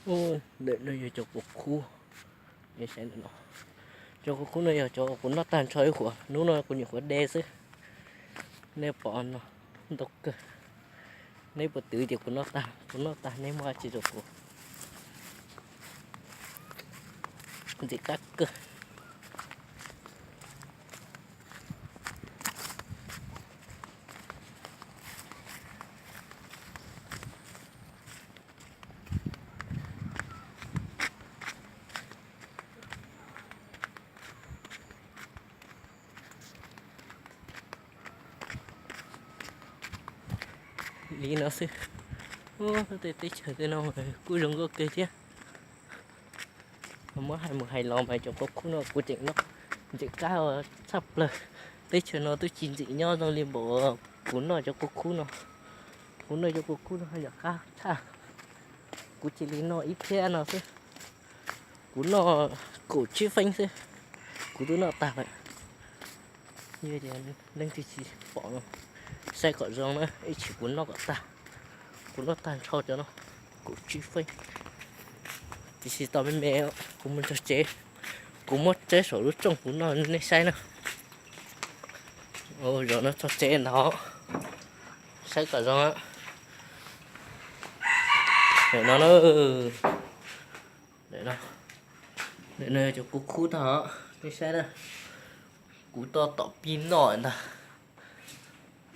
Ntawm no yog cov kua khub. Cov kua khub no yog cov kuv noj tag nrho ib huam, hnub no kuv nyuam qhuav de xwb. Nej pom no, ntau kawg. Neb puas twv tias kuv noj tag, kuv noj tag neb muab dab tsi rau kuv? Ntxim qab kawg. Li no xwb. Ub, tej teb chaws tej no kuj zoo nkauj kawg thiab. Muab hais mus hais los mas cov kua khub no kuv tseem noj ntxim qab tshaj plaws. Teb chaws no twb tsis ntxim nyob zoo li npaum kuv noj cov kua khub no. Kuv noj cov kua khub no yog qab tshaj. Kuv cia li noj ib phiab no xwb. Kuv noj kaum tsib feeb xwb, kuv twb noj tag lawm. Yog tias leej twg tsis pom no, saib kom zoo na, ib tsam kuv noj kom tag. Kuv noj tag nrho cov no, kaum tsib feeb. Tiam sis tos me me, kuv mus txog tsev, kuv muab tseb saum lub rooj kuv noj nej saib na. Zaum no txog tsev ntag, saib kom zoo. Ntawm no na, ntawm no, ntawm no yog cov kua khub tag os, nej saib na. Kuv tau tom pib noj ntag,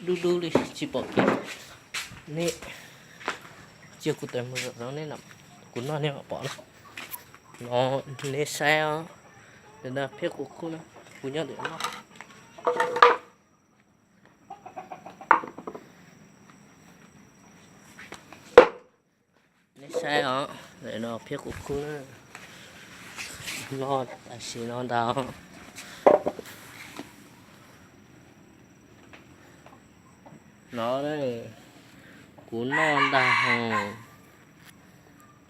dub dub li tsis pom kev. Neb cia kuv tawm mus zaum no, kuv noj nej mam pom na. No, nej saib os, ntawm no phiab kua khub na, kuv nyob ntawm no. Nej saib os, ntawm no phiab kua khub na, noj tam sim no ntag. No, kuv noj ntag hos,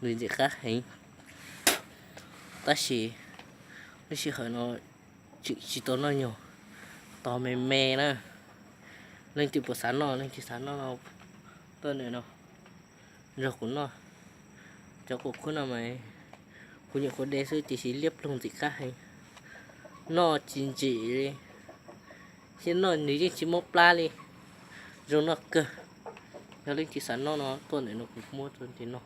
nws ntxim qab heev. Tab sis lub sij hawm no tseem tsis tau noj nyuag, tos me me na. Leej twg puas xav noj, leej twg xav noj no tuaj ntawm no nrog kuv noj. Cov kua khub no mas kuv nyuam qhuav de xwb tiam sis liab ploog ntxim qab heev, noj tsis ntsim li, thiab noj nws yeej tsis mob plab li, zoo noj kawg. Yog leej twg xav noj no tuaj ntawm no kuv muab rau nej noj.